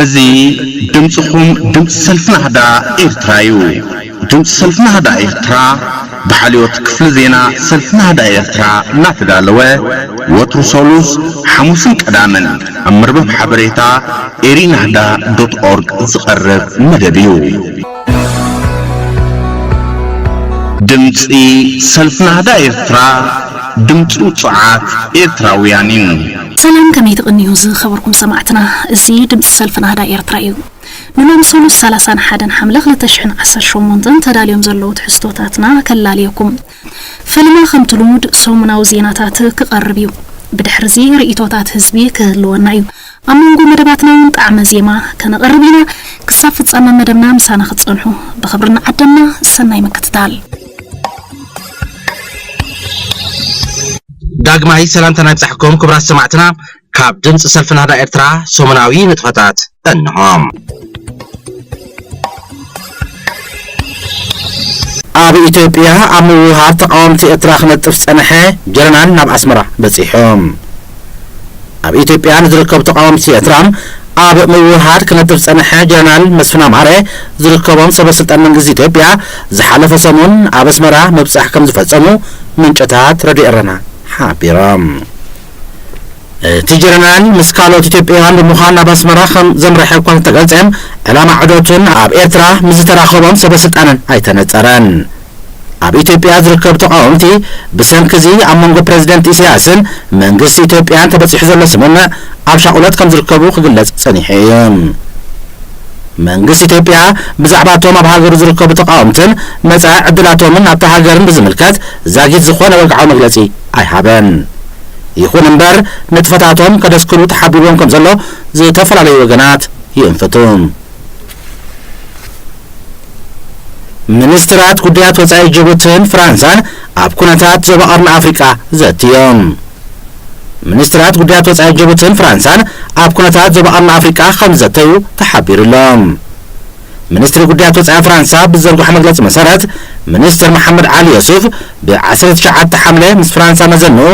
እዚ ድምጽኹም ድምጺ ሰልፊ ናህዳ ኤርትራ እዩ። ድምጺ ሰልፊ ናህዳ ኤርትራ ብሓልዮት ክፍሊ ዜና ሰልፊ ናህዳ ኤርትራ እናተዳለወ ወትሩ ሰሉስ፣ ሓሙስን ቀዳምን ኣብ መርበብ ሓበሬታ ኤሪናህዳ ዶት ኦርግ ዝቐርብ መደብ እዩ። ድምጺ ሰልፊ ናህዳ ኤርትራ፣ ድምጺ ውጹዓት ኤርትራውያን እዩ። ሰላም፣ ከመይ ትቕንዩ ዝኸበርኩም ሰማዕትና? እዚ ድምጺ ሰልፊ ናህዳ ኤርትራ እዩ። ንሎሚ ሰሉስ ሰላሳን ሓደን ሓምለ ክልተ ሽሕን ዓሰርተ ሸሞንተን ተዳልዮም ዘለዉ ትሕዝቶታትና ከላልየኩም። ፈለማ ከምቲ ልሙድ ሰሙናዊ ዜናታት ክቐርብ እዩ። ብድሕርዚ ርእይቶታት ህዝቢ ክህልወና እዩ። ኣብ መንጎ መደባትና እውን ጣዕመ ዜማ ከነቕርብ ኢና። ክሳብ ፍጻመ መደብና ምሳና ክትጸንሑ ብኽብሪ እናዓደምና ሰናይ ምክትታል። ዳግማይ ሰላምታና ይብጻሕኩም ክቡራት ሰማዕትና። ካብ ድምፂ ሰልፊ ናህዳ ኤርትራ ሰሙናዊ ንጥፈታት እንሆ። ኣብ ኢትዮጵያ ኣብ ምውሃድ ተቃወምቲ ኤርትራ ክነጥፍ ዝጸንሐ ጀነራል ናብ ኣስመራ በጺሑ። ኣብ ኢትዮጵያ ንዝርከቡ ተቃወምቲ ኤርትራ ኣብ ምውሃድ ክነጥፍ ዝጸንሐ ጀነራል መስፍን ኣማረ ዝርከቦም ሰበ ስልጣን መንግስቲ ኢትዮጵያ ዝሓለፈ ሰሙን ኣብ ኣስመራ ምብጻሕ ከም ዝፈጸሙ ምንጭታት ረድዮ ኤረና ሓቢሮም። እቲ ጀነራል ምስ ካልኦት ኢትዮጵያውያን ብምዃን ናብ ኣስመራ ከም ዘምረሐ እኳ እንተተገልጸ፣ ዕላማ ዑደቱን ኣብ ኤርትራ ምስ ዝተራኸቦም ሰበ ስልጣንን ኣይተነጸረን። ኣብ ኢትዮጵያ ዝርከቡ ተቃወምቲ ብሰንኪ እዚ ኣብ መንጎ ፕረዚደንት ኢሳያስን መንግስቲ ኢትዮጵያን ተበጺሑ ዘሎ ስምምዕ ኣብ ሻቕሎት ከም ዝርከቡ ክግለጽ ጸኒሑ እዩ። መንግስቲ ኢትዮጵያ ብዛዕባ እቶም ኣብ ሃገሩ ዝርከቡ ተቃወምትን መጻኢ ዕድላቶምን ኣብታ ሃገርን ብዝምልከት ዛጊት ዝኾነ ወግዓዊ መግለጺ ኣይሃበን። ይኹን እምበር፣ ንጥፈታቶም ከደስክሉ ተሓቢቦም ከም ዘሎ ዝተፈላለዩ ወገናት ይእንፍቱ። ሚኒስትራት ጉዳያት ወጻኢ ጅቡትን ፍራንሳን ኣብ ኩነታት ዞባ ቀርኒ ኣፍሪቃ ዘትዮም። ሚኒስትራት ጉዳያት ወጻኢ ጅቡትን ፍራንሳን ኣብ ኩነታት ዞባ ቀርኒ ኣፍሪቃ ከም ዘተዩ ተሓቢሩሎም። ሚኒስትሪ ጉዳያት ወጻኢ ፍራንሳ ብዘርግሖ መግለጺ መሰረት፣ ሚኒስትር መሓመድ ዓሊ ዮሱፍ ብ ዓሰርተ ትሽዓተ ሓምለ ምስ ፍራንሳ መዘንኡ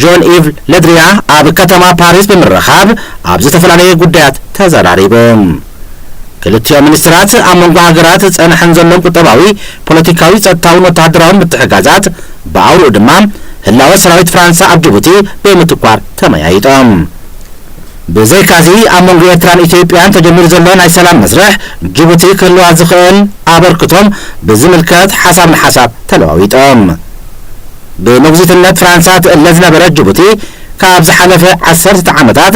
ዦን ኢቭ ለድሪያ ኣብ ከተማ ፓሪስ ብምርኻብ ኣብ ዝተፈላለየ ጉዳያት ተዘራሪቡ። ክልቲኦም ሚኒስትራት ኣብ መንጎ ሃገራት ዝጸንሐን ዘሎን ቁጠባዊ፣ ፖለቲካዊ፣ ጸጥታውን ወተሃደራውን ምትሕግጋዛት፣ ብኣውርኡ ድማ ህላወ ሰራዊት ፍራንሳ ኣብ ጅቡቲ ብምትኳር ተመያይጦም። ብዘይካዚ ኣብ መንጎ ኤርትራን ኢትዮጵያን ተጀሚሩ ዘሎ ናይ ሰላም መስርሕ ጅቡቲ ክህልዋ ዝኽእል ኣበርክቶም ብዝምልከት ሓሳብ ንሓሳብ ተለዋዊጦም። ብሞግዚትነት ፍራንሳ ትእለ ዝነበረት ጅቡቲ ካብ ዝሓለፈ ዓሰርተ ዓመታት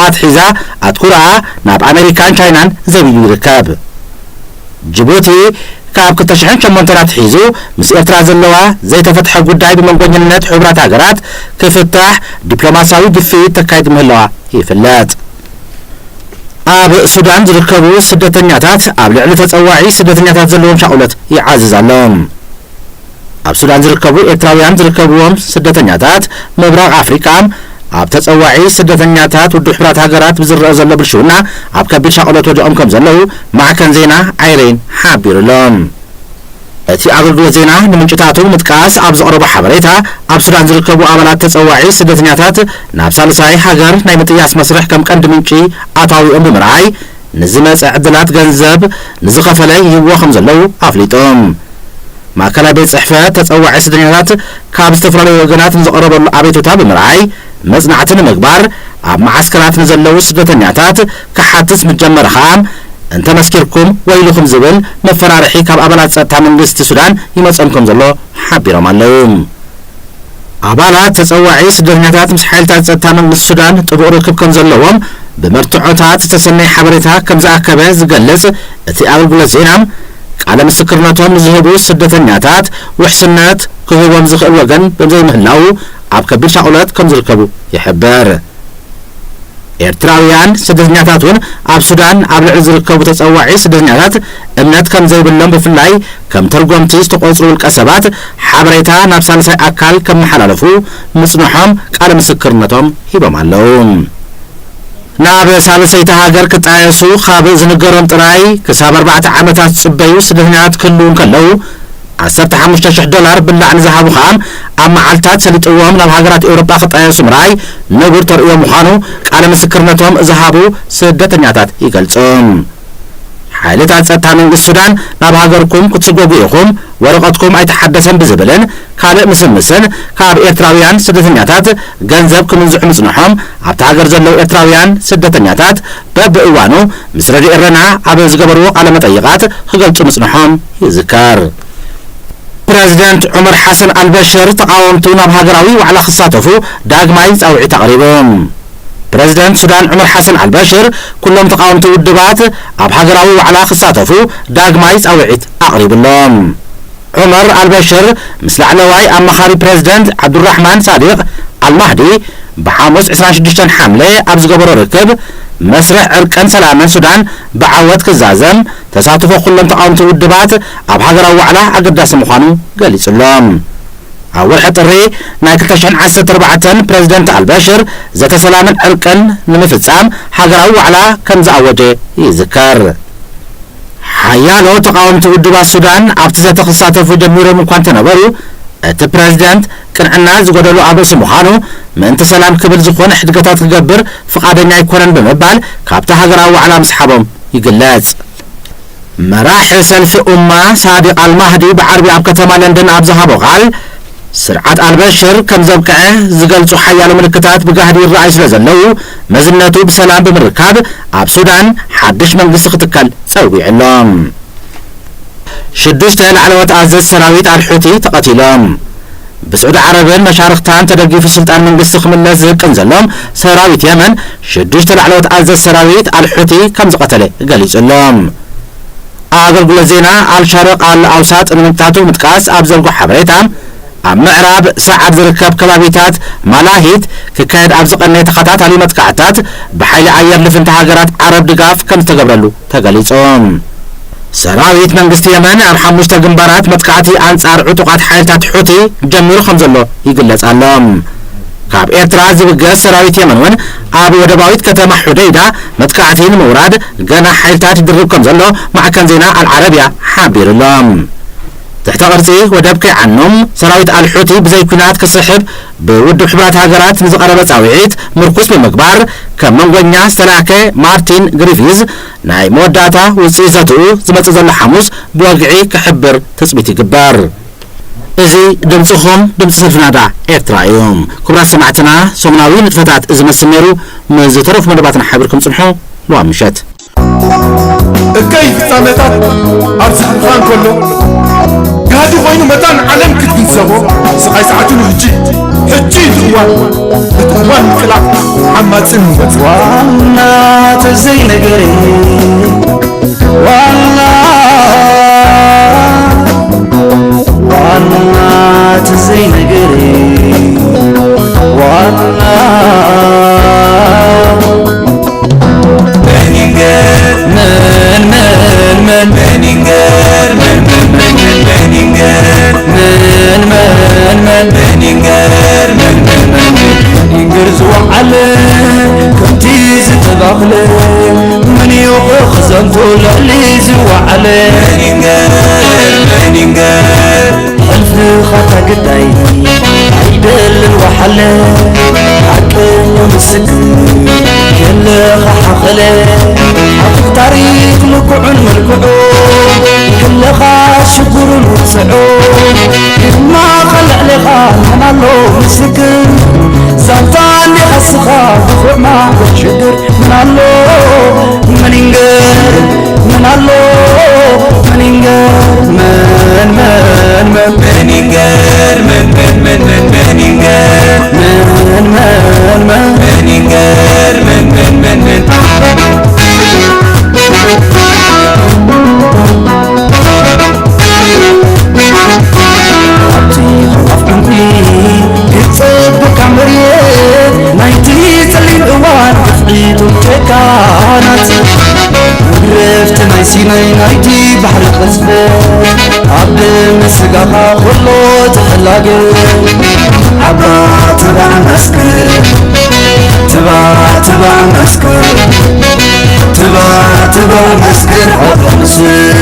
ኣትሒዛ ኣትኩሮኣ ናብ ኣሜሪካን ቻይናን ዘብዩ ይርከብ። ጅቡቲ ካብ ክልተ ሽሕን ሸሞንተን ኣትሒዙ ምስ ኤርትራ ዘለዋ ዘይተፈትሐ ጉዳይ ብመንጎኝነት ሕቡራት ሃገራት ክፍታሕ ዲፕሎማሲያዊ ግፊት ተካይድ ምህላዋ ይፍለጥ። ኣብ ሱዳን ዝርከቡ ስደተኛታት ኣብ ልዕሊ ተጸዋዒ ስደተኛታት ዘለዎም ሻቕሎት ይዓዝዝ ኣሎ። ኣብ ሱዳን ዝርከቡ ኤርትራውያን ዝርከብዎም ስደተኛታት ምብራቕ ኣፍሪቃ ኣብ ተጸዋዒ ስደተኛታት ውድብ ሕቡራት ሃገራት ብዝረአ ዘሎ ብልሽውና ኣብ ከቢድ ሻቕሎት ወዲቖም ከም ዘለዉ ማዕከን ዜና ኣይሬን ሓቢሩ ኣሎ። እቲ ኣገልግሎት ዜና ንምንጭታቱ ብምጥቃስ ኣብ ዘቕረቦ ሓበሬታ፣ ኣብ ሱዳን ዝርከቡ ኣባላት ተጸዋዒ ስደተኛታት ናብ ሳልሳይ ሃገር ናይ ምጥያስ መስርሕ ከም ቀንዲ ምንጪ ኣታዊኦም ብምርኣይ፣ ንዝመጸ ዕድላት ገንዘብ ንዝኸፈለ ይህብዎ ከም ዘለዉ ኣፍሊጡ። ማእከላይ ቤት ጽሕፈት ተጸዋዒ ስደተኛታት ካብ ዝተፈላለዩ ወገናት ንዝቐረበሉ ኣቤቱታ ብምርኣይ፣ መጽናዕቲ ንምግባር ኣብ መዓስከራት ንዘለዉ ስደተኛታት ክሓትት ምስ ጀመረ ኸኣ፣ እንተ መስኪርኩም ወይልኹም ዝብል መፈራርሒ ካብ ኣባላት ጸጥታ መንግስቲ ሱዳን ይመጾም ከም ዘሎ ሓቢሮም ኣለዉ። ኣባላት ተጸዋዒ ስደተኛታት ምስ ሓይልታት ጸጥታ መንግስቲ ሱዳን ጥቡቕ ርክብ ከም ዘለዎም ብመርትዖታት ዝተሰነየ ሓበሬታ ከም ዝኣከበ ዝገልጽ እቲ ኣገልግሎት ዜና፣ ቃለ ምስክርነቶም ንዝህቡ ስደተኛታት ውሕስነት ክህቦም ዝኽእል ወገን ብዘይምህላዉ ኣብ ከቢድ ሻቕሎት ከም ዝርከቡ ይሕብር። ኤርትራውያን ስደተኛታት እውን ኣብ ሱዳን ኣብ ልዕሊ ዝርከቡ ተጸዋዒ ስደተኛታት እምነት ከም ዘይብሎም፣ ብፍላይ ከም ተርጎምቲ ዝተቖጽሩ ውልቀ ሰባት ሓበሬታ ናብ ሳልሳይ ኣካል ከመሓላለፉ ምጽንሖም ቃለ ምስክርነቶም ሂቦም ኣለዉ። ናብ ሳልሰይቲ ሃገር ክጣየሱ ካብ ዝንገሮም ጥራይ ክሳብ ኣርባዕተ ዓመታት ዝጽበዩ ስደተኛታት ክህልዉ እንከለዉ፣ ዓሰርተ ሓሙሽተ ሽሕ ዶላር ብላዕ ንዝሃቡ ከኣ ኣብ መዓልታት ሰሊጥዎም ናብ ሃገራት ኤውሮጳ ክጣየሱ ምርኣይ ንቡር ተርእዮ ምዃኑ ቃለ ምስክርነቶም ዝሃቡ ስደተኛታት ይገልጹ። ሓይልታት ጸጥታ መንግስቲ ሱዳን ናብ ሃገርኩም ክትስጎጉ ኢኹም፣ ወረቐትኩም ኣይተሓደሰን ብዝብልን ካልእ ምስምስን ካብ ኤርትራውያን ስደተኛታት ገንዘብ ክምንዝዑ ምጽንሖም ኣብቲ ሃገር ዘለዉ ኤርትራውያን ስደተኛታት በብእዋኑ ምስ ረድዮ ኤረና ኣብ ዝገበርዎ ቃለ መጠይቓት ክገልጹ ምጽንሖም ይዝከር። ፕረዚደንት ዑመር ሓሰን ኣልበሽር ተቓወምቱ ናብ ሃገራዊ ዋዕላ ክሳተፉ ዳግማይ ጻውዒት ኣቕሪቡ። ፕረዚደንት ሱዳን ዑመር ሓሰን ኣልበሽር ኩሎም ተቓወምቲ ውድባት ኣብ ሃገራዊ ዋዕላ ክሳተፉ ዳግማይ ጻውዒት ኣቕሪብሎም። ዑመር ኣልበሽር ምስ ላዕለዋይ ኣማኻሪ ፕረዚደንት ዓብዱራሕማን ሳዲቕ ኣልማህዲ ብሓሙስ ዕስራን ሽዱሽተን ሓምለ ኣብ ዝገበሮ ርክብ፣ መስርሕ ዕርቅን ሰላምን ሱዳን ብዓወት ክዛዘም፣ ተሳትፎ ኩሎም ተቓወምቲ ውድባት ኣብ ሃገራዊ ዋዕላ ኣገዳሲ ምዃኑ ገሊጹ ኣሎ። ኣብ ወርሒ ጥሪ ናይ ክልተ ሽሕን ዓሰርተ ኣርባዕተን ፕረዚደንት ኣልበሽር ዘተ ሰላምን ዕርቅን ንምፍጻም ሃገራዊ ዋዕላ ከም ዝኣወጀ ይዝከር። ሓያሎ ተቓወምቲ ውድባት ሱዳን ኣብቲ ዘተ ክሳተፉ ጀሚሮም እኳ እንተነበሩ፣ እቲ ፕረዚደንት ቅንዕና ዝጎደሎ ኣብ ርእሲ ምዃኑ፣ ምእንቲ ሰላም ክብል ዝኾነ ሕድገታት ክገብር ፍቓደኛ ኣይኮነን ብምባል ካብቲ ሃገራዊ ዋዕላ ምስሓቦም ይግለጽ። መራሒ ሰልፊ ኡማ ሳዲቕ ኣልማህዲ ብዓርቢ ኣብ ከተማ ለንደን ኣብ ዝሃቦ ቃል፣ ስርዓት ኣልበሽር ከም ዘብቅዐ ዝገልጹ ሓያሎ ምልክታት ብጋህዲ ይረኣዩ ስለ ዘለዉ፣ መዝነቱ ብሰላም ብምርካብ ኣብ ሱዳን ሓድሽ መንግስቲ ክትከል ጸዊዑ ኣሎ። ሽዱሽተ ላዕለዎት ኣዘዝቲ ሰራዊት ኣልሑቲ ተቐቲሎም። ብስዑዲ ዓረብን መሻርኽታን ተደጊፉ ስልጣን መንግስቲ ክምለስ ዝህቅን ዘሎ ሰራዊት የመን ሽዱሽተ ላዕለዎት ኣዘዝቲ ሰራዊት ኣልሑቲ ከም ዝቐተለ ገሊጹ ኣሎ። ኣገልግሎት ዜና ኣልሸርቕ ኣል ኣውሳጥ ንምንታቱ ምጥቃስ ኣብ ዘርጎ ሓበሬታ፣ ኣብ ምዕራብ ሰዓድ ዝርከብ ከባቢታት ማላሂት ክካየድ ኣብ ዝቐነየ ተኸታታሊ መጥቃዕትታት ብሓይሊ ኣየር ልፍንቲ ሃገራት ዓረብ ድጋፍ ከም ዝተገብረሉ ተገሊጹ። ሰራዊት መንግስቲ የመን ኣብ ሓሙሽተ ግንባራት መጥቃዕቲ ኣንጻር ዕጡቓት ሓይልታት ሑቲ ጀሚሩ ከም ዘሎ ይግለጽ ኣሎ። ካብ ኤርትራ ዝብገስ ሰራዊት የመን እውን ኣብ ወደባዊት ከተማ ሑደይዳ መጥቃዕቲ ንምውራድ ገና ሓይልታት ይድርብ ከም ዘሎ ማዕከን ዜና ኣልዓረብያ ሓቢሩ ኣሎ። ትሕተ ቅርጺ ወደብ ከይዓኑ ሰራዊት ኣልሑቲ ብዘይ ኲናት ክስሕብ ብውድብ ሕቡራት ሃገራት ንዝቐረበ ጻውዒት ምርኩስ ብምግባር፣ ከም መንጎኛ ዝተላእከ ማርቲን ግሪፊዝ ናይ መወዳእታ ውጽኢት ዘትኡ ዝመጽእ ዘሎ ሓሙስ ብወግዒ ክሕብር ትጽቢት ይግበር። እዚ ድምጽኹም፣ ድምጺ ሰልፊ ናዳ ኤርትራ እዩ። ክቡራት ሰማዕትና፣ ሰሙናዊ ንጥፈታት እዚ መስል ነይሩ። ምስ ዝተረፉ መደባትና ሓቢርኩም ጽንሑ። ሎሚ ምሸት እከይ ፍጻመታት ኣብ ዝሕልፋ እንከሎ፣ ጋህዲ ኮይኑ መታን ዓለም ክትግንዘቦ፣ ስቓይ ሰዓቱ ንሕጂ። ሕጂ እዩ እቲ እዋን። እቲ እዋን ምቅላዕ ዓማጽን ይወጽእ። ዋና ተዘይ ነገረይ፣ ዋና፣ ዋና ተዘይ ነገረይ፣ ዋና መን ይንገር? መን፣ መን፣ መን፣ መን ይንገር? መን፣ መን፣ መን፣ መን፣ መን ይንገር? መን፣ መን፣ መን፣ መን ይንገር? መን፣ መን፣ መን፣ መን ይንገር ዝወዓለ ከምቲ ዝተባኽለ? መን እዩ ክዘንቱ ልዕሊ ዝወዓለ? መን ይንገር? መን ይንገር? ሕልፍኻ እታ ግዳይ ኣይደልን ወሓለ፣ ሓቀኛ ምስክር የለኻ ሓኸለ። ሓቁፍ ታሪኽ ልክዑን መልክዑ፣ ክለኻ ሽግሩን ውፅዑ፣ ድማ ኸልዕሌኻ መን ኣሎ ምስክር? ዛንታ እንዲኻ ስኻ ብኹዕማ ሽግር ምን ኣሎ? ምን ይንገር? ምን ኣሎ? ምን ይንገር? ምን፣ ምን፣ ምን፣ ምን ይንገር? ምን፣ ምን፣ ምን፣ ምን፣ ምን ይንገር? ምን፣ ምን፣ ምን፣ ምን ይንገር? ምን፣ ምን፣ ምን፣ ምን ኣብቲ ኣፍ ዕንቁ ይጸበካ መሬት ናይቲ ጸሊም እዋን ግፍዒቶም ጨካናት። መግረፍቲ ናይ ሲናይ ናይቲ ባሕሪ ቅዝፈት ኣብ ደም ስጋኻ ከሎ ትሕላገ። ዓባ ትባዕ መስክር፣ ትባዕ ትባዕ መስክር፣ ትባዕ ትባዕ መስክር ዓባ ምስል።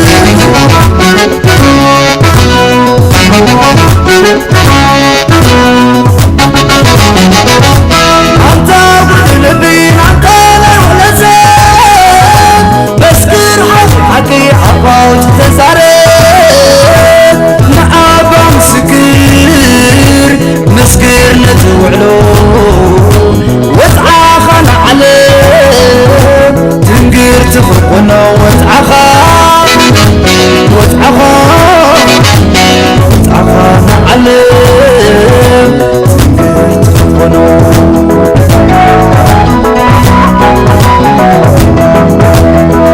ወጽዓኻ፣ ወጽዓኻ፣ ወጽዓኻ ንዓለም ትንቢት ትኾኖ።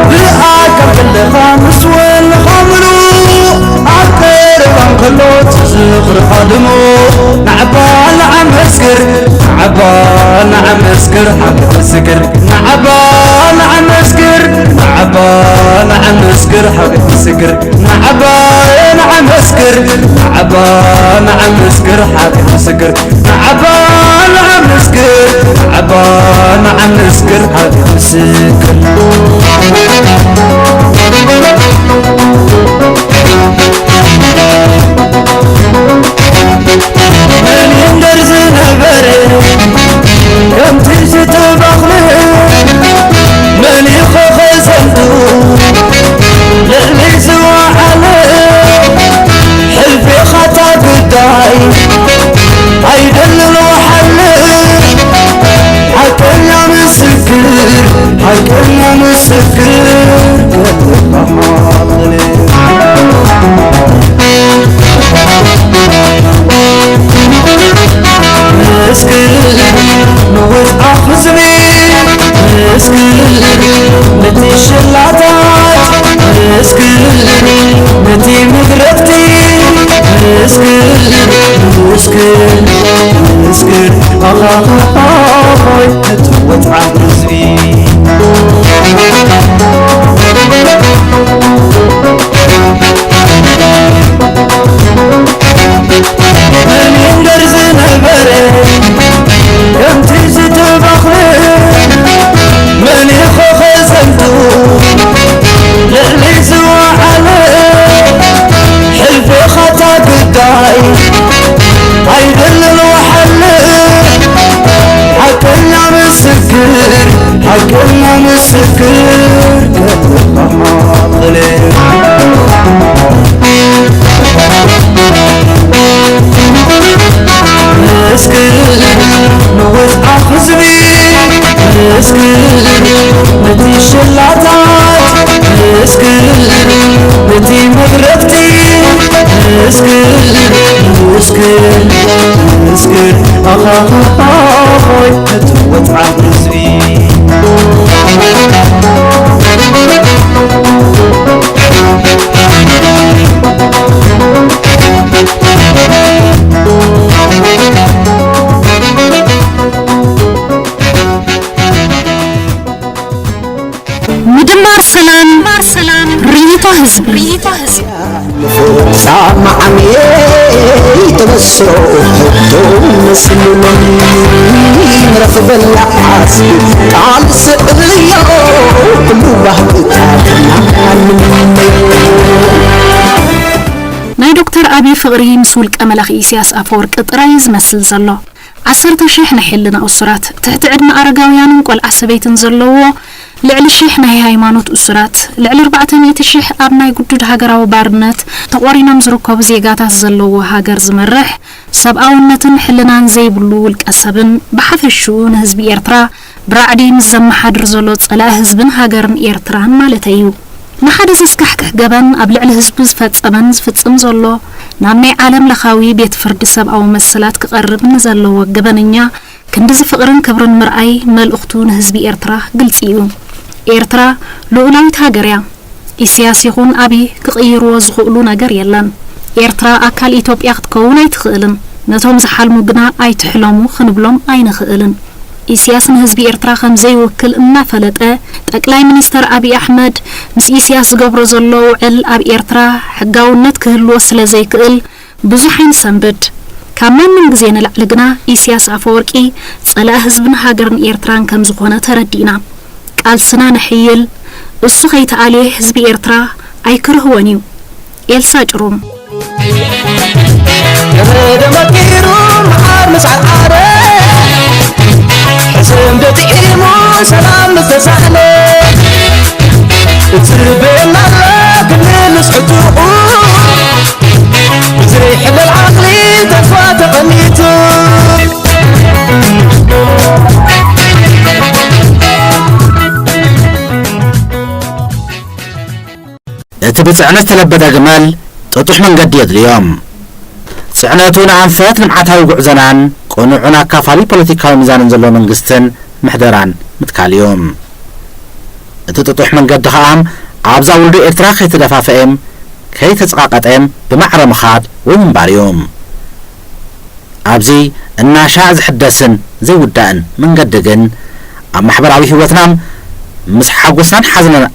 ብኣካል ከለኻ ምስ ወንኻ ምሉእ፣ ኣብ ቀረባ እንከሎ ትዝኽርኻ ድሙቕ። ናዕባ ንዓመስግር፣ ናዕባ ንዓመስግር፣ ሓቂ ትስክር። ናዕባ ንዓመስግር፣ ናዕባ ንዓመስግር፣ ሓቂ ትስክር። ናዕባ ንዓመስግር፣ ናዕባ ንዓመስግር፣ ሓቂ ትስክር። ናዕባ ንዓመስግር፣ ናዕባ ንዓመስግር፣ ሓቂ ትስክር። መን ይንደር ዝነበረ ከምቲ ዝተባኽለ፣ መን ይኾኸ ዘንቱ ልዕሊ ዝወዓለ፣ ሕልፊ ኻታ ግዳይ ኣይደልን ወሓለ። ሓቀኛ ምስክር፣ ሓቀኛ ምስክር፣ መስክር ንወጽዓ ህዝቢ፣ መስክር ነቲ ሸላታት፣ መስክር ነቲ መግረፍቲ፣ መስክር፣ መስክር፣ መስክር፣ ኣኻኻኻይ ነቲ ወጽዓ ህዝቢ። መን ይንደር ዝነበረ ከምቲ ዝተባኽለ፣ መን ይኾኸ ዘንቱ ልዕሊ ዝወዓለ፣ ሕልፊ ኻታ ግዳይ ኣይደልን ወሓለ። ሓቀኛ ምስክር፣ ሓቀኛ ምስክር፣ መስክር ንወጽዓ ህዝቢ፣ መስክር ነቲ ሸላታት፣ መስክር ነቲ መግረፍቲ፣ መስክር፣ መስክር፣ መስክር፣ ኣኻኻኻይ ነቲ ወጽዓ ህዝቢ። ምድማር ሰላም፣ ርኢቶ ህዝቢ። ንፉዕ ሰማዓሚየ ተበስሮ ሕቶ መስልሎኒ ንረኽበላ ዓስቢ ቃል ስእልዮ ኩሉ ባህልታትና ንምነዮ። ናይ ዶክተር ኣብይ ፍቕሪ ምስ ውልቀ መላኺ ኢሳያስ ኣፈወርቂ ጥራይ እዩ ዝመስል ዘሎ። ዓሰርተ ሽሕ ናይ ሕልና እሱራት፣ ትሕቲ ዕድመ ኣረጋውያንን ቆልዓ ሰበይትን ዘለዎ ልዕሊ ሽሕ ናይ ሃይማኖት እሱራት፣ ልዕሊ ኣርባዕተ ሚእቲ ሽሕ ኣብ ናይ ግዱድ ሃገራዊ ባርነት ተቖሪኖም ዝርከቡ ዜጋታት ዘለዎ ሃገር ዝመርሕ፣ ሰብኣውነትን ሕልናን ዘይብሉ ውልቀ ሰብን ብሓፈሽኡ ንህዝቢ ኤርትራ ብራዕዲ ምስ ዘመሓድር ዘሎ ጸላኢ ህዝብን ሃገርን ኤርትራን ማለተይ እዩ። ንሓደ ዘስካሕክሕ ገበን ኣብ ልዕሊ ህዝቢ ዝፈጸመን ዝፍጽም ዘሎ፣ ናብ ናይ ዓለም ለኻዊ ቤት ፍርዲ ሰብኣዊ መሰላት ክቐርብ ንዘለዎ ገበነኛ ክንድዚ ፍቕርን ክብርን ምርኣይ መልእኽቱ ንህዝቢ ኤርትራ ግልጺ እዩ። ኤርትራ ልኡላዊት ሃገር እያ። ኢሳያስ ይኹን ኣብይ ክቕይርዎ ዝኽእሉ ነገር የለን። ኤርትራ ኣካል ኢትዮጵያ ክትከውን ኣይትኽእልን። ነቶም ዝሓልሙ ግና ኣይትሕለሙ ክንብሎም ኣይንኽእልን። ኢሳያስ ንህዝቢ ኤርትራ ከም ዘይውክል እናፈለጠ፣ ጠቅላይ ሚኒስተር ኣብይ ኣሕመድ ምስ ኢሳያስ ዝገብሮ ዘሎ ውዕል ኣብ ኤርትራ ሕጋውነት ክህልዎ ስለ ዘይክእል ብዙሕ ኣይንሰንብድ። ካብ ማንም ግዜ ንላዕሊ ግና ኢሳያስ ኣፈወርቂ ጸላኢ ህዝብን ሃገርን ኤርትራን ከም ዝኾነ ተረዲእና። ቃልስና ነሕይል፣ እሱ ከይተኣልየ ህዝቢ ኤርትራ ኣይክርህዎን እዩ። ኤልሳ ጭሩም። ገመደ መኪሩ መዓር ምስ ዓርዓረ፣ ሕስም ደጢዒሙ ሰላም ምስ ተሳእነ፣ እትርበየና ኣሎ ክምልስ ሕቶኡ፣ ብዘይሕለል ዓቕሊ ተስፋ ተቐሚጡ። ብጽዕነት ዝተለበጠ ግመል ጥጡሕ መንገዲ የድልዮም። ጽዕነቱ ንኣንፈት ልምዓታዊ ጉዕዞናን ቅኑዕን ኣካፋሊ ፖለቲካዊ ሚዛንን ዘለዎ መንግስትን ምሕደራን ምትካል እዩ። እቲ ጥጡሕ መንገዲ ከኣ ኣብዛ ውልዶ ኤርትራ ከይተደፋፈኤም ከይተጸቓቐጠም ብማዕረ ምኻድ ወይ ምንባር እዩ። ኣብዚ እናሻዕ ዝሕደስን ዘይውዳእን መንገዲ ግን ኣብ ማሕበራዊ ህይወትና ምስ ሓጎስናን ሓዘናን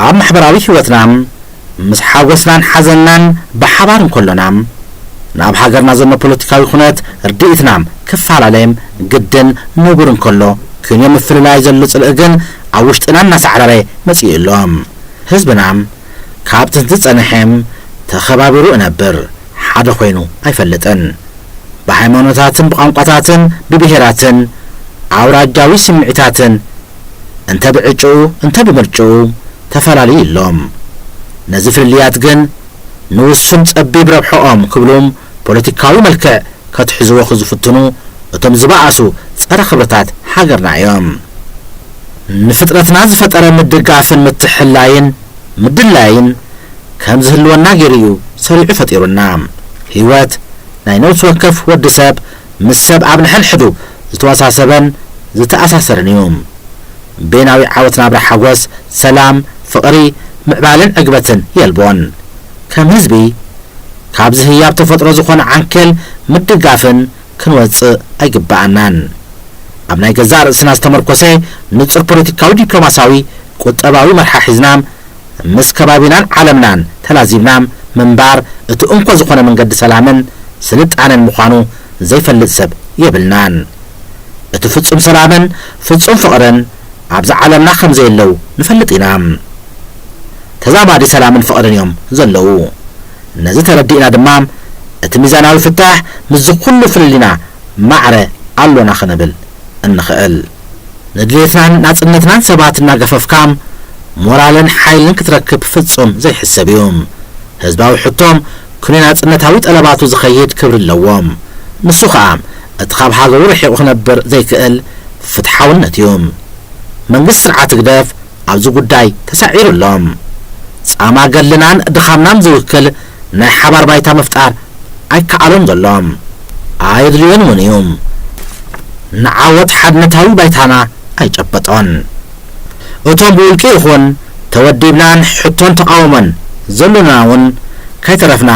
ኣብ ማሕበራዊ ህይወትና ምስ ሓጎስናን ሓዘንናን ብሓባር እንከሎና ናብ ሃገርና ዘሎ ፖለቲካዊ ኩነት ርድኢትና ክፈላለየም ግድን ንቡር እንከሎ ክንዮ ምፍልላይ ዘሎ ጽልኢ ግን ኣብ ውሽጥና እናሳዕረረ መጺኡ ኣሎ። ህዝብና ካብ ጥንቲ ጸንሐም ተኸባቢሩ እነብር ሓደ ኮይኑ ኣይፈልጥን። ብሃይማኖታትን ብቋንቋታትን ብብሄራትን ኣውራጃዊ ስምዒታትን እንተ ብዕጭኡ እንተ ብምርጭኡ ተፈላለዩ ኢሎም። ነዚ ፍልልያት ግን ንውሱን ጸቢብ ረብሖኦም ክብሉም ፖለቲካዊ መልክዕ ከትሕዝዎ ክዝፍትኑ እቶም ዝበኣሱ ጸረ ክብርታት ሃገርና እዮም። ንፍጥረትና ዝፈጠረ ምድጋፍን ምትሕላይን ምድላይን ከም ዝህልወና ገይሩ እዩ ሰሪዑ ፈጢሩና። ህይወት ናይ ነብሲ ወከፍ ወዲ ሰብ ምስ ሰብ ኣብ ንሕንሕዱ ዝተወሳሰበን ዝተኣሳሰርን እዩ። ቤናዊ ዓወት ናብራ ሓጎስ፣ ሰላም፣ ፍቕሪ፣ ምዕባለን ዕግበትን የልቦን። ከም ህዝቢ ካብዚ ህያብ ተፈጥሮ ዝኾነ ዓንኬል ምድጋፍን ክንወጽእ ኣይግብኣናን። ኣብ ናይ ገዛእ ርእስና ዝተመርኮሰ ንጹር ፖለቲካዊ፣ ዲፕሎማሲያዊ፣ ቁጠባዊ መርሓ ሒዝና ምስ ከባቢናን ዓለምናን ተላዚብና ምንባር እቲ እንኮ ዝኾነ መንገዲ ሰላምን ስልጣነን ምዃኑ ዘይፈልጥ ሰብ የብልናን። እቲ ፍጹም ሰላምን ፍጹም ፍቕርን ኣብዛ ዓለምና ከም ዘየለው ንፈልጥ ኢና። ተዛማዲ ሰላምን ፍቕርን እዮም ዘለዉ። ነዚ ተረዲእና ድማ እቲ ሚዛናዊ ፍታሕ ምስዚ ኩሉ ፍልልይና ማዕረ ኣሎና ክንብል እንኽእል። ንድሌትናን ናጽነትናን ሰባት እናገፈፍካ ሞራልን ሓይልን ክትረክብ ፍጹም ዘይሕሰብ እዩ። ህዝባዊ ሕቶም ክንዮ ናጽነታዊ ጠለባቱ ዝኸይድ ክብሪ ኣለዎ። ንሱ ኸኣ እቲ ካብ ሃገሩ ርሒቑ ክነብር ዘይክእል ፍትሓውነት እዩ። መንግስቲ ስርዓት ህግደፍ ኣብዚ ጉዳይ ተሳዒሩ ኣሎ። ጻማ ገድልናን ድኻምናን ዝውክል ናይ ሓባር ባይታ ምፍጣር ኣይከኣሎን ዘሎ። ኣየድልዮን እውን እዩ። ንዓወት ሓድነታዊ ባይታና ኣይጨበጦን። እቶም ብውልቂ ይኹን ተወዲብናን ሕቶን ተቓውሞን ዘሎና እውን ከይተረፍና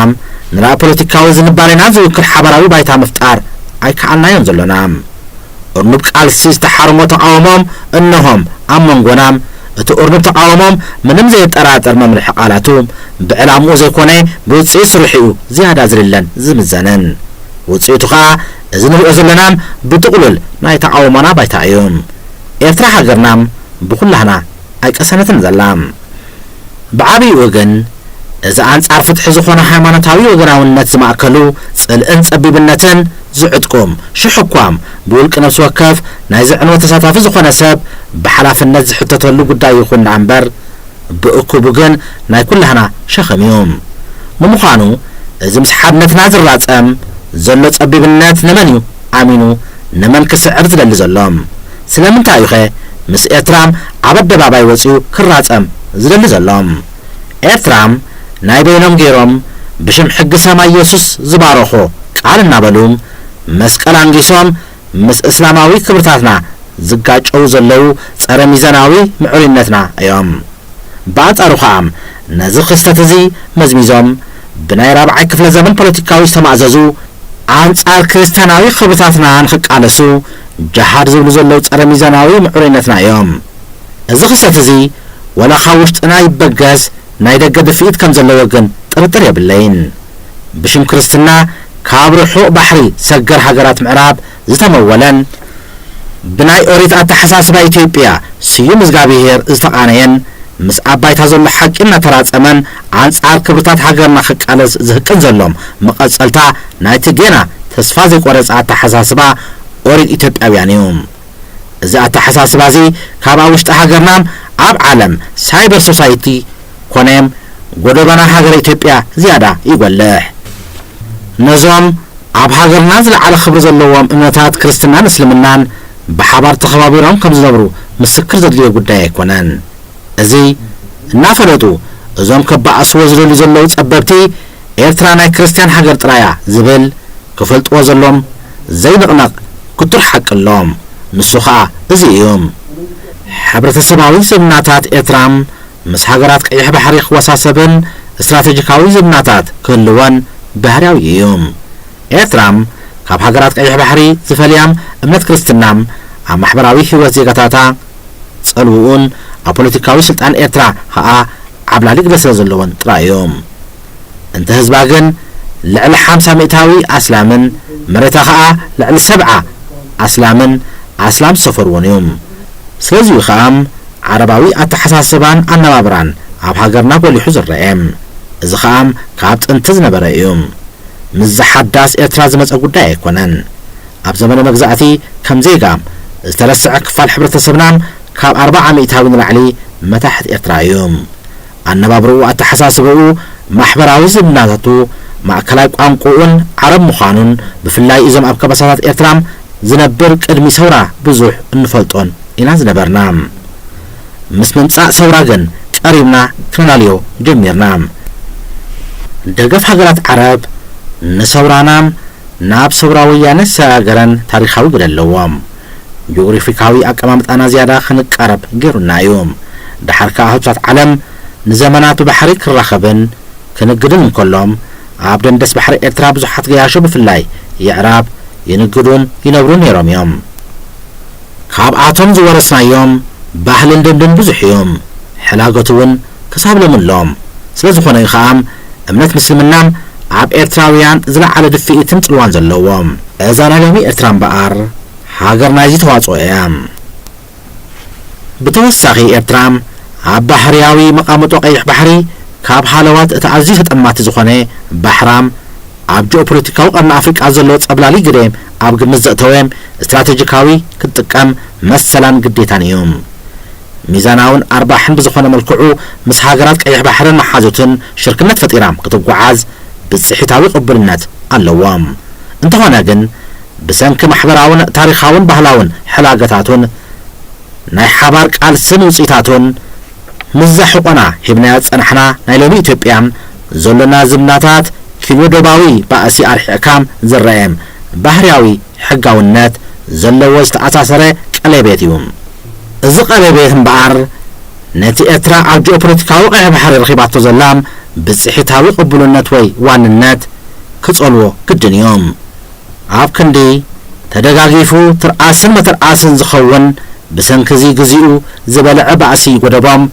ንራእ ፖለቲካዊ ዝንባሌና ዝውክል ሓባራዊ ባይታ ምፍጣር ኣይከኣልናዮን ዘሎና። እርኑብ ቃልሲ ዝተሓርሞ ተቓውሞም እነሆም ኣብ መንጎና። እቲ እርኑብ ተቓውሞም ምንም ዘየጠራጥር መምርሒ ቃላቱ ብዕላምኡ ዘይኮነ ብውፅኢት ስርሑ እዩ ዝያዳ ዝልለን ዝምዘንን። ውፅኢቱ ኸዓ እዚ ንሪኦ ዘለና ብጥቕሉል ናይ ተቓውሞና ባይታ እዩ። ኤርትራ ሃገርና ብኹላህና ኣይቀሰነትን ዘላ። ብዓብይኡ ግን እዚ ኣንጻር ፍትሒ ዝኾነ ሃይማኖታዊ ወገናውነት ዝማእከሉ ጽልእን ጸቢብነትን ዝዕጥቁ፣ ሽሕ እኳ ብውልቂ ነፍሲ ወከፍ ናይዚ ዕንወት ተሳታፊ ዝኾነ ሰብ ብሓላፍነት ዝሕተተሉ ጉዳይ ይኹን ደኣ እምበር፣ ብእኩቡ ግን ናይ ኩላህና ሸኽም እዩ። ንምዃኑ፣ እዚ ምስ ሓድነትና ዝራጸም ዘሎ ጸቢብነት ንመን እዩ ኣሚኑ ንመን ክስዕር ዝደሊ ዘሎ? ስለምንታይ እዩኸ ምስ ኤርትራ ኣብ ኣደባባይ ወጺኡ ክራጸም ዝደሊ ዘሎ? ኤርትራ ናይ በይኖም ገይሮም ብሽም ሕጊ ሰማይ የሱስ ዝባረኾ ቃል እናበሉ መስቀል ኣንጊሶም ምስ እስላማዊ ክብርታትና ዝጋጨው ዘለዉ ጸረ ሚዛናዊ ምዕሩይነትና እዮም። ብኣንጻሩ ኸኣ ነዚ ክስተት እዚ መዝሚዞም ብናይ ራብዓይ ክፍለ ዘመን ፖለቲካዊ ዝተማእዘዙ ኣንጻር ክርስትያናዊ ክብርታትና ንኽቃለሱ ጀሃድ ዝብሉ ዘለዉ ጸረ ሚዛናዊ ምዕሩይነትና እዮም። እዚ ክስተት እዚ ወላ ካብ ውሽጥና ይበገስ ናይ ደገ ድፍኢት ከም ዘለዎ ግን ጥርጥር የብለይን። ብሽም ክርስትና ካብ ርሑቕ ባሕሪ ሰገር ሃገራት ምዕራብ ዝተመወለን ብናይ ኦሪት ኣተሓሳስባ ኢትዮጵያ ስዩም እዝጋብሄር ዝተቓነየን ምስ ኣብ ባይታ ዘሎ ሓቂ እናተራጸመን ኣንጻር ክብርታት ሃገርና ክቃለስ ዝህቅን ዘሎ መቐጸልታ ናይቲ ጌና ተስፋ ዘይቆረጸ ኣተሓሳስባ ኦሪት ኢትዮጵያውያን እዩ። እዚ ኣተሓሳስባ እዚ ካብ ኣብ ውሽጢ ሃገርና ኣብ ዓለም ሳይበር ሶሳይቲ ኮነ ጎደባና ሃገረ ኢትዮጵያ ዝያዳ ይጎልሕ። ነዞም ኣብ ሃገርና ዝለዓለ ክብሪ ዘለዎም እምነታት ክርስትናን እስልምናን ብሓባር ተኸባቢሮም ከም ዝነብሩ ምስክር ዘድልዮ ጉዳይ ኣይኮነን። እዚ እናፈለጡ እዞም ከባኣስዎ ዝደልዩ ዘለዉ ጸበብቲ፣ ኤርትራ ናይ ክርስትያን ሃገር ጥራያ ዝብል ክፈልጥዎ ዘሎም ዘይንቕነቕ ክቱር ሓቂ ኣሎም። ንሱ ኸኣ እዚ እዩ። ሕብረተሰባዊ ዝምድናታት ኤርትራ ምስ ሃገራት ቀይሕ ባሕሪ ክወሳሰብን ስትራተጂካዊ ዝምድናታት ክህልወን ባህርያዊ እዩ። ኤርትራ ካብ ሃገራት ቀይሕ ባሕሪ ዝፈልያ እምነት ክርስትና ኣብ ማሕበራዊ ህይወት ዜጋታታ ጸልውኡን ኣብ ፖለቲካዊ ስልጣን ኤርትራ ኸኣ ዓብላሊ ግደ ስለ ዘለወን ጥራይ እዩ። እንተ ህዝባ ግን ልዕሊ ሓምሳ ሚእታዊ ኣስላምን መሬታ ኸኣ ልዕሊ ሰብዓ ኣስላምን ኣስላም ዝሰፈርዎን እዩ። ስለዚ እዩ ኸኣ ዓረባዊ ኣተሓሳስባን ኣነባብራን ኣብ ሃገርና ጎሊሑ ዝረአ። እዚ ኸኣ ካብ ጥንቲ ዝነበረ እዩ። ምስዚ ሓዳስ ኤርትራ ዝመጸ ጉዳይ ኣይኮነን። ኣብ ዘመነ መግዛእቲ ከም ዜጋ ዝተረስዐ ክፋል ሕብረተሰብና ካብ ኣርብዓ ሚእታዊ ንላዕሊ መታሕት ኤርትራ እዩ። ኣነባብርኡ፣ ኣተሓሳስባኡ፣ ማሕበራዊ ዝምድናታቱ፣ ማእከላይ ቋንቋኡን ዓረብ ምዃኑን፣ ብፍላይ እዞም ኣብ ከበሳታት ኤርትራ ዝነብር ቅድሚ ሰውራ ብዙሕ እንፈልጦን ኢና ዝነበርና። ምስ ምምጻእ ሰውራ ግን ቀሪብና ክነላልዮ ጀሚርና። ደገፍ ሃገራት ዓረብ ንሰውራና ናብ ሰውራ ወያነ ዝሰጋገረን ታሪኻዊ ግደ ኣለዎ። ጂኦግራፊካዊ ኣቀማምጣና ዝያዳ ክንቃረብ ገይሩና እዩ። ደሓር ከኣ ህጹጻት ዓለም ንዘመናት ብባሕሪ ክራኸብን ክንግድን እንከሎ፣ ኣብ ደንደስ ባሕሪ ኤርትራ ብዙሓት ገያሾ ብፍላይ የዕራብ ይንግዱን ይነብሩን ነይሮም እዮም። ካብኣቶም ዝወረስናዮም ባህልን ልምድን ብዙሕ እዮም። ሕላገቱ እውን ክሳብ ሎሚ ኣሎ። ስለ ዝኾነ እዩ ኸኣ እምነት ምስልምና ኣብ ኤርትራውያን ዝለዓለ ድፍኢትን ጽልዋን ዘለዎ። እዛ ናይ ሎሚ ኤርትራ እምበኣር ሃገር ናይዚ ተዋጽኦ እያ። ብተወሳኺ ኤርትራ ኣብ ባህርያዊ መቓምጦ ቀይሕ ባሕሪ ካብ ሃለዋት እቲ ኣዝዩ ተጠማቲ ዝኾነ ባሕራ ኣብ ጂኦፖለቲካዊ ቀርኒ ኣፍሪቃ ዘለዎ ጸብላሊ ግደ ኣብ ግምት ዘእተወ ስትራተጂካዊ ክትጥቀም መሰላን ግዴታን እዩ። ሚዛናውን ኣርባሕን ብዝኾነ መልክዑ ምስ ሃገራት ቀይሕ ባሕርን መሓዙትን ሽርክነት ፈጢራ ክትጓዓዝ ብጽሒታዊ ቅቡልነት ኣለዎ። እንተኾነ ግን ብሰንኪ ማሕበራውን ታሪኻውን ባህላውን ሕላገታቱን ናይ ሓባር ቃልስን ውጽኢታቱን ምስዛ ሕቆና ሂብናያ ዝጸናሕና ናይ ሎሚ ኢትዮጵያ ዘሎና ዝምድናታት ኪሎ ዶባዊ ባእሲ ኣርሒቕካ ዝረአ ባህርያዊ ሕጋውነት ዘለዎ ዝተኣሳሰረ ቀለቤት እዩ። እዚ ቀለቤት እምበኣር ነቲ ኤርትራ ኣብ ጂኦፖለቲካዊ ቀይሕ ባሕሪ ረኺባቶ ዘላ ብጽሒታዊ ቅቡልነት ወይ ዋንነት ክጸልዎ ግድን እዩ። ኣብ ክንዲ ተደጋጊፉ ትርኣስን መተርኣስን ዝኸውን ብሰንኪ እዚ ግዚኡ ዝበልዐ ባእሲ ጎደቦም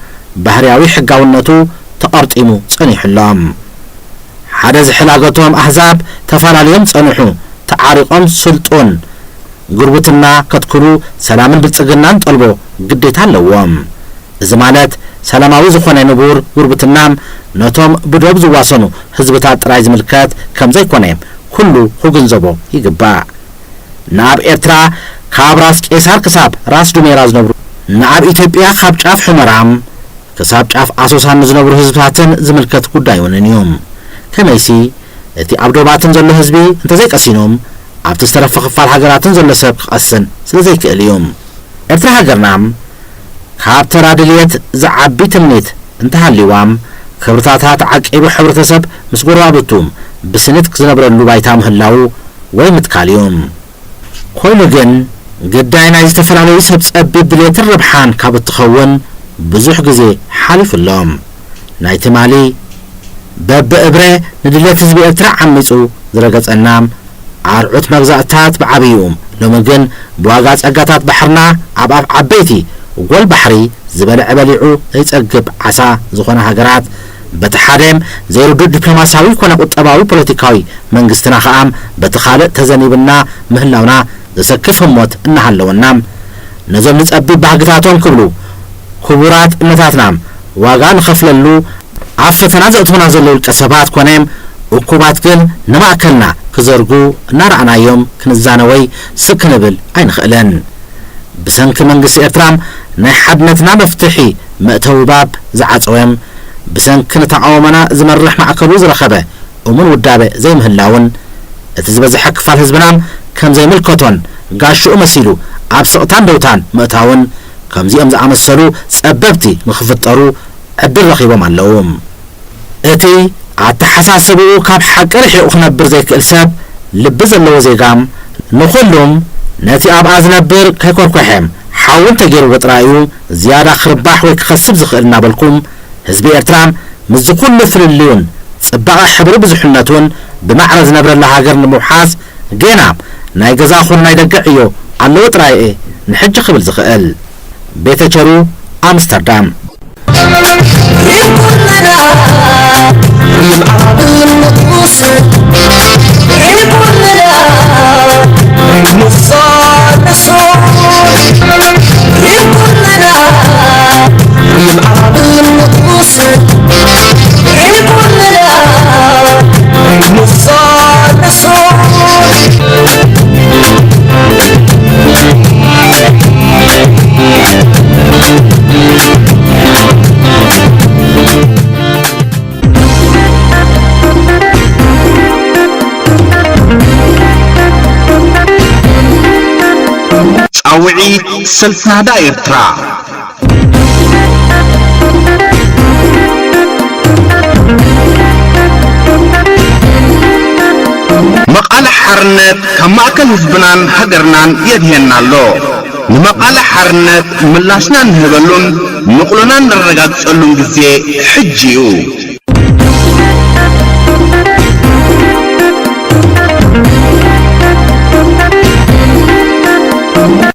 ባህርያዊ ሕጋውነቱ ተቐርጢሙ ጸኒሑ ኣሎ። ሓደ ዝሕላገቶም ኣህዛብ ተፈላለዮም ጸንሑ፣ ተዓሪቖም ስልጡን ጉርብትና ከትክሉ ሰላምን ብልጽግናን ጠልቦ ግዴታ ኣለዎም። እዚ ማለት ሰላማዊ ዝኾነ ንቡር ጉርብትና ነቶም ብዶብ ዝዋሰኑ ህዝብታት ጥራይ ዝምልከት ከም ዘይኮነ ኩሉ ክግንዘቦ ይግባእ። ንኣብ ኤርትራ ካብ ራስ ቄሳር ክሳብ ራስ ዱሜራ ዝነብሩ፣ ንኣብ ኢትዮጵያ ካብ ጫፍ ሑመራ ክሳብ ጫፍ ኣሶሳ ንዝነብሩ ህዝብታትን ዝምልከት ጉዳይ እውን እዩ። ከመይሲ እቲ ኣብ ዶባትን ዘሎ ህዝቢ እንተዘይቀሲኖም ኣብቲ ዝተረፈ ክፋል ሃገራትን ዘሎ ሰብ ክቐስን ስለ ዘይክእል እዩ። ኤርትራ ሃገርና ካብ ተራ ድልየት ዝዓቢ ትምኒት እንተሃልይዋ፣ ክብርታታ ተዓቂቡ ሕብረተሰብ ምስ ጎረባብቱ ብስኒት ዝነብረሉ ባይታ ምህላው ወይ ምትካል እዩ። ኮይኑ ግን ግዳይ ናይ ዝተፈላለዩ ሰብ ጸቢብ ድልየትን ረብሓን ካብ እትኸውን ብዙሕ ግዜ ሓሊፉ ኣሎ። ናይ ትማሊ በብእብረ ንድልየት ህዝቢ ኤርትራ ዓሚጹ ዝረገጸና ኣርዑት መግዛእትታት ብዓብይኡ ሎሚ ግን ብዋጋ ጸጋታት ባሕርና ኣብ ኣፍ ዓበይቲ ጎል ባሕሪ ዝበልዐ በሊዑ ዘይጸግብ ዓሳ ዝኾና ሃገራት በቲ ሓደ ዘይርዱእ ዲፕሎማስያዊ ኮነ ቁጠባዊ ፖለቲካዊ መንግስትና ኸኣ በቲ ካልእ ተዘኒብና ምህላውና ዘሰክፍ ህሞት እናሃለወና ነዞም ንጸብብ ባህግታቶም ክብሉ ክቡራት እምነታትና ዋጋ ንኸፍለሉ ኣብ ፈተና ዘእትዉና ዘለዉ ውልቀ ሰባት ኮነ እኩባት ግን ንማእከልና ክዘርጉ እናረኣናዮም ክንዛነ ወይ ስቅ ክንብል ኣይንኽእልን። ብሰንኪ መንግስቲ ኤርትራ ናይ ሓድነትና መፍትሒ መእተዊ ባብ ዝዓጸወ፣ ብሰንኪ ንተቓውሞና ዝመርሕ ማእከሉ ዝረኸበ እሙን ውዳበ ዘይምህላውን፣ እቲ ዝበዝሐ ክፋል ህዝብና ከም ዘይምልከቶን ጋሽኡ መሲሉ ኣብ ስቕታን ደውታን ምእታውን፣ ከምዚኦም ዝኣመሰሉ ጸበብቲ ንኽፍጠሩ ዕድል ረኺቦም ኣለዉ። እቲ ኣተሓሳስብኡ ካብ ሓቂ ርሒቑ ክነብር ዘይክእል ሰብ፣ ልቢ ዘለዎ ዜጋ፣ ንኹሉም ነቲ ኣብኣ ዝነብር ከይኮርኮሐ ሓዊ እንተገይርዎ ጥራይ እዩ ዝያዳ ክርባሕ ወይ ክኸስብ ዝኽእል እናበልኩም፣ ህዝቢ ኤርትራ ምስዚ ኩሉ ፍልልዩን ጽባቐ ሕብሪ ብዙሕነቱን ብማዕረ ዝነብረላ ሃገር ንምውሓስ ጌና ናይ ገዛ ኹን ናይ ደገ ዕዮ ኣለዎ ጥራይ እየ ንሕጂ ክብል ዝኽእል። ቤተ ቸሩ፣ ኣምስተርዳም። ጻውዒት ሰልፊ ናህዳ ኤርትራ። መቓልሕ ሓርነት ካብ ማእከል ህዝብናን ሃገርናን የድህየና ኣሎ። ንመቓልሕ ሓርነት ምላሽና እንህበሉን ንቕሎና እነረጋግጸሉን ግዜ ሕጂ እዩ።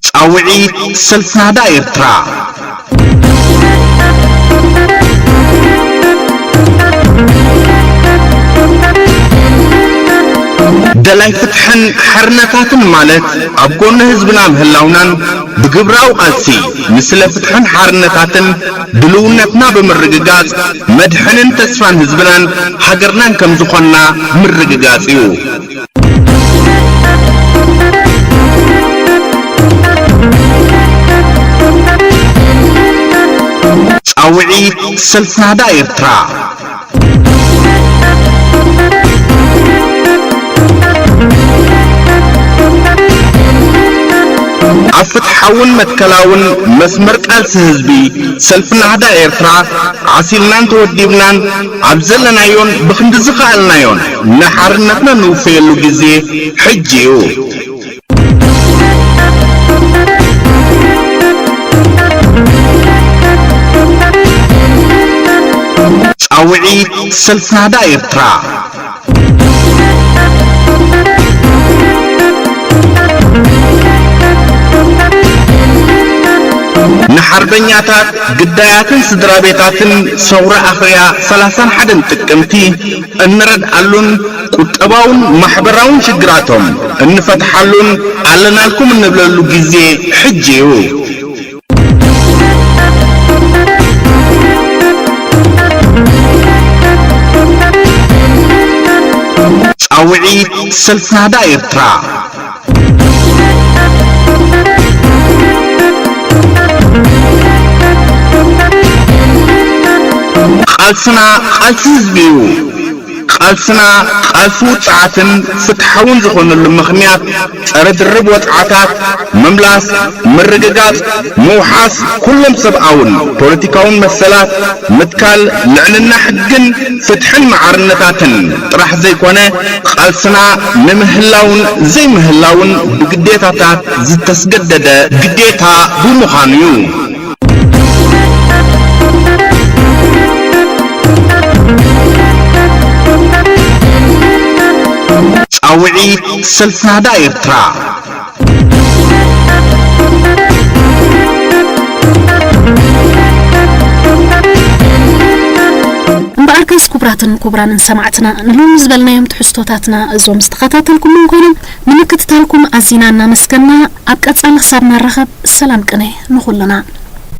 ጻውዒት ሰልፊ ናህዳ ኤርትራ። ደላይ ፍትሕን ሓርነታትን ማለት ኣብ ጎኒ ህዝብና ምህላውናን ብግብራዊ ቃልሲ ንስለ ፍትሕን ሓርነታትን ድልውነትና ብምርግጋጽ መድሕንን ተስፋን ህዝብናን ሃገርናን ከም ዝኾንና ምርግጋጽ እዩ። ጻውዒት ሰልፊ ናህዳ ኤርትራ። ኣብ ፍትሓውን መትከላውን መስመር ቃልሲ ህዝቢ ሰልፊ ናህዳ ኤርትራ ዓሲልናን ተወዲብናን ኣብ ዘለናዮን ብኽንዲ ዝኸኣልናዮን ንሓርነትና ንውፈየሉ ግዜ ሕጂ እዩ። ጻውዒት ሰልፊ ናህዳ ኤርትራ። ንሓርበኛታት፣ ግዳያትን ስድራ ቤታትን ሰውራ ኣኽርያ ሰላሳን ሓደን ጥቅምቲ እንረድኣሉን ቁጠባውን ማሕበራውን ሽግራቶም እንፈትሓሉን ኣለናልኩም እንብለሉ ግዜ ሕጂ እዩ። ጻውዒት ሰልፊ ናህዳ ኤርትራ። ቃልስና ቃልሲ ህዝቢ እዩ። ቃልስና ቃልሲ ውጽዓትን ፍትሓውን ዝኾነሉ ምኽንያት፣ ጸረ ድርብ ወጽዓታት፣ ምምላስ፣ ምርግጋጽ፣ ምውሓስ ኩሎም ሰብኣውን ፖለቲካውን መሰላት፣ ምትካል ልዕልና ሕግን ፍትሕን ማዕርነታትን ጥራሕ ዘይኮነ፣ ቃልስና ንምህላውን ዘይምህላውን ብግዴታታት ዝተስገደደ ግዴታ ብምዃኑ እዩ። ጻውዒት ሰልፊ ናህዳ ኤርትራ። እምበኣርከስ ክቡራትን ክቡራንን ሰማዕትና፣ ንሎሚ ዝበልናዮም ትሕዝቶታትና እዞም ዝተኸታተልኩምዎም ኮይኖም፣ ንምክትታልኩም ኣዚና እናመስገና፣ ኣብ ቀጻሊ ክሳብ ንራኸብ ሰላም ቅነ ንኹልና።